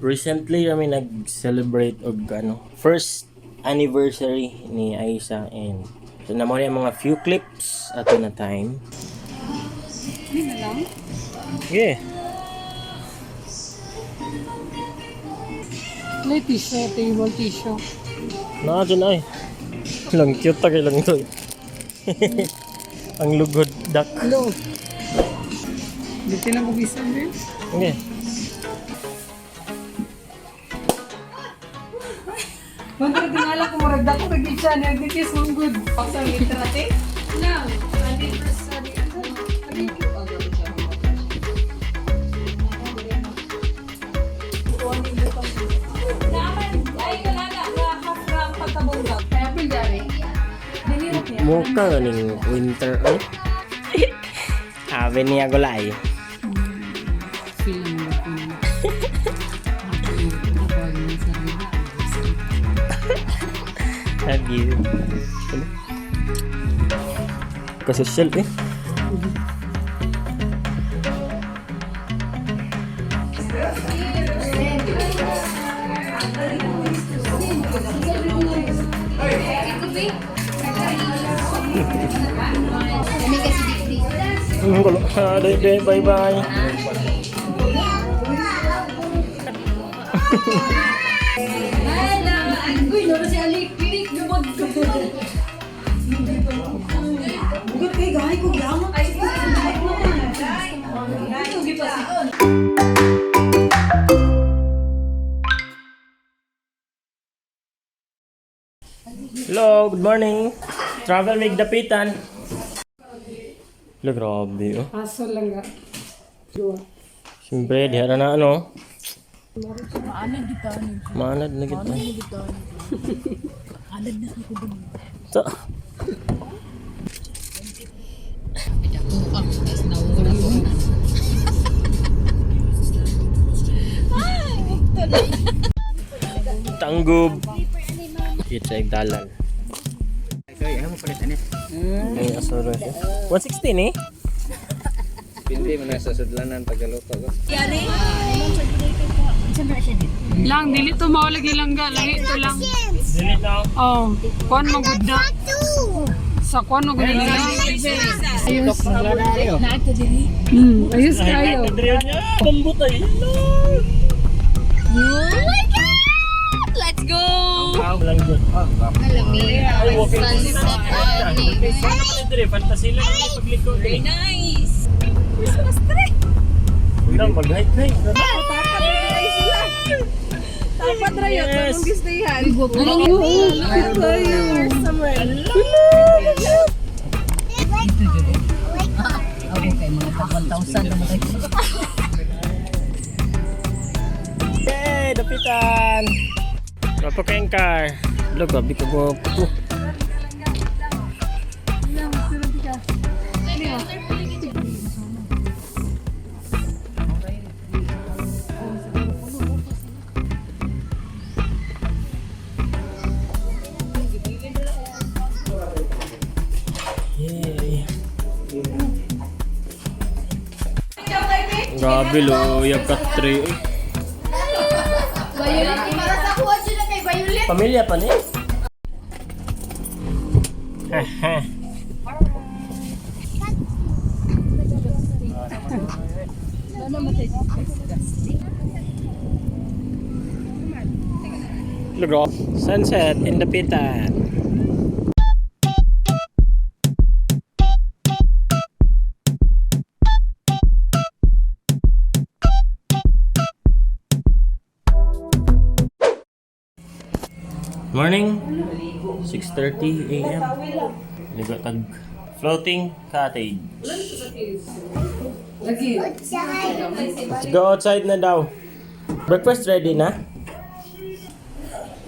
Recently kami nag-celebrate og ano, first anniversary ni Aisa, and so na mo ang mga few clips ato na time. Hindi na lang. Yeah. May tissue, table tissue. Naa dyan ay. Lang cute ta kay lang to. Ang lugod duck. Hello. Dito lang kong isang din. Okay. Mandra tingala ko murag dako kag siya niya dito sa good. Sa literate. Lang, anniversary. Ano? Mukha nga ning winter ay. Ave niya gulay. Love you. Ano? Kasosyal eh. Gulo. Ah, de, de, bye bye. Uy, naro si Ali, click lumod. Bugot kay gahay ko gyamot. Ay, Hello, good morning. Travel with Dapitan. Hello, grabe oh. Aso lang ga. Dua. Siyempre, diha na na ano. Maanad na kita. Maanad na kita. So, Tanggub. Hit sa igdalan. Ay, asuro siya. 116 eh. Hindi man nasa sudlanan pagkaluto ko. Lang dili to mawala gilangga, lahi to lang. Dili na. Oh, kuan man gud na. Sa kuan man gud nila. Ayos. Ayos kayo. Pambot ay. Oh my God! Let's go! Lang dyan. Alam mo, sunset ani. Sana pa diri, fantasy lang ang pagliko. Very nice! Christmas tree! Wala, mag-hike-hike. Dapat ra yun, Yes. anong gistayan? Yay, dapitan! Rapo kayong car. Lo, grabe ka gwapo to. Yay. Grabe lo, yag ka three. Eh. Violet, para sa kuha sila kay Violet. Pamilya pa ni? Haha. Look, sunset in the Pitan. Morning. 6:30 a.m. Ligo tag floating cottage. Lagi. Let's go outside na daw. Breakfast ready na?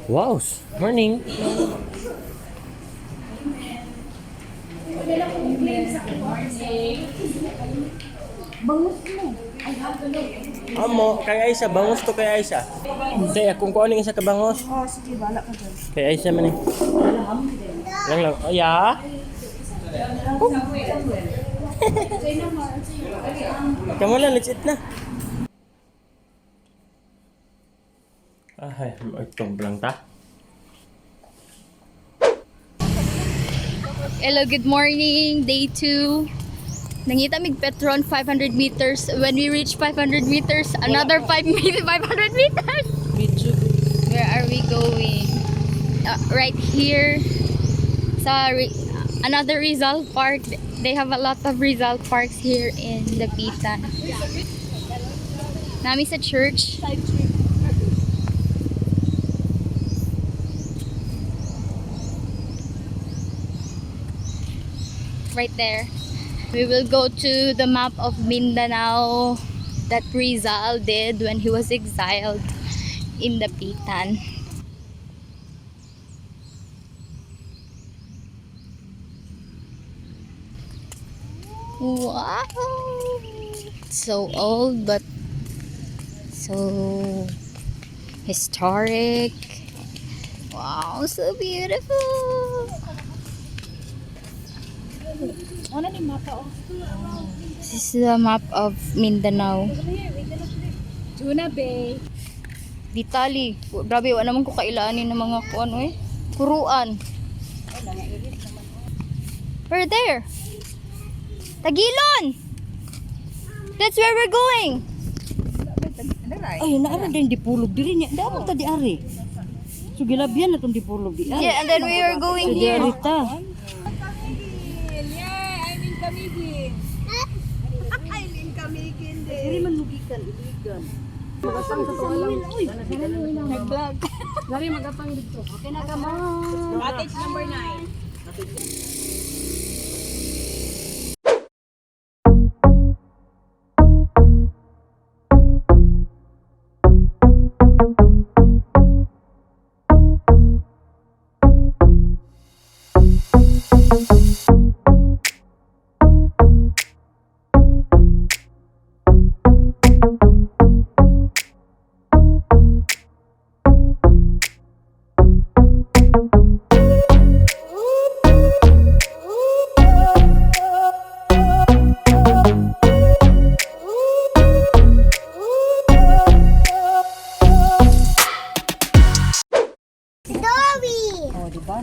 Wow, morning. Amo, kay Aisha, bangos to kay Aisha. Hindi, kung kuno isa ka bangos. Oh, sige, bala ka dyan. Kay Aisha man eh. Lang lang. Oh, ya. Oh. Kamu lang, let's eat na. Ay, itong lang ta. Hello, good morning. Day 2. Nangita mig Petron 500 meters. When we reach 500 meters, another 5 meters, 500 meters. Where are we going? Right here sa another Rizal Park. They have a lot of Rizal Parks here in Dapitan. Nami sa church. Right there. We will go to the map of Mindanao that Rizal did when he was exiled in Dapitan. Wow! So old but so historic. Wow, so beautiful. This is the map of Mindanao. Tuna Bay. Ditali. Grabe, wala naman ko kailanin ng mga kuan eh. Kuruan. We're there. Tagilon! That's where we're going. Ay, naara din di pulog diri niya. Dapat ta di ari. So gilabyan na tong di pulog di ari. Yeah, and then we are going So di here. ari ta. Yeah, I'm in Camiguin. Diri man mugikan iligan. Nag-vlog. Dari magapang dito. Okay na ka mo. Cottage number 9.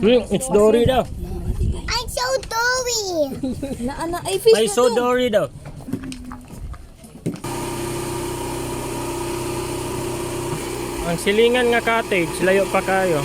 Dory! It's Dory daw. I'm so Dory! I saw Dory daw. Ang silingan nga cottage, layo pa kayo.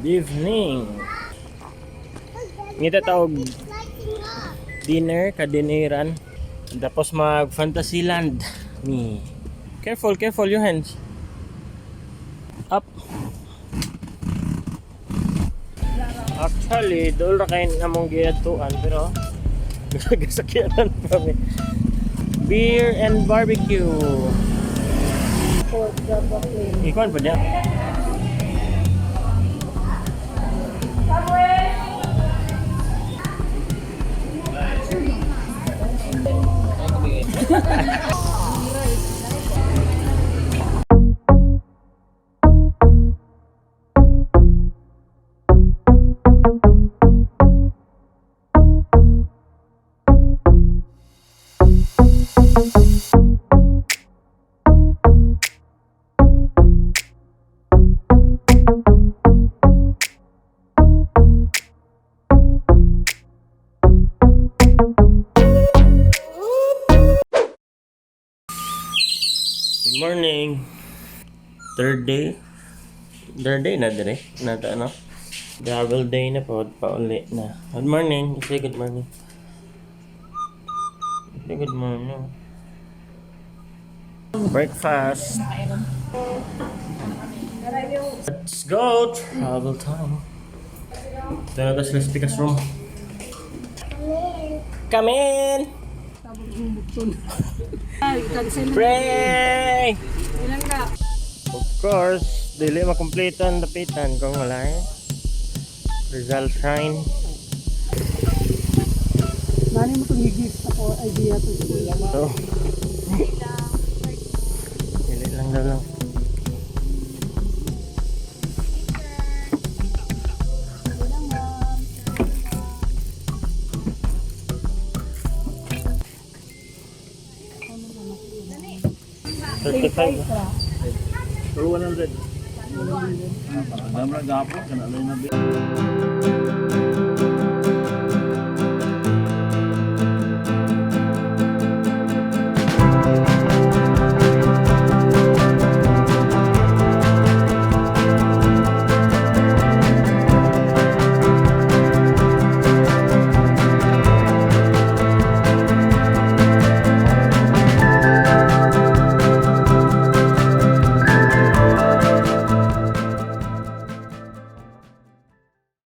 Good evening. Ngita tawag dinner, kadiniran. Tapos mag Fantasyland ni. Careful, careful your hands. Up. Actually, doon ra kay namong giadtuan pero gasakyanan pa mi. Beer and barbecue. Ikuan pa niya. Good morning. Third day. Third day na dire. Nata ano? Travel day na po. Pauli na. Good morning. Say good morning. Say good morning. Breakfast. Let's go! Travel time. Ito na sa Las Pikas room. Come in! Pray! Ilang ka? Of course, dili makumpleto ang dapitan kung wala eh. Rizal Shrine. Mani mo itong gift ako idea to. So, dili lang daw lang. 35. Pero 100. Damra gapo, kanalay na.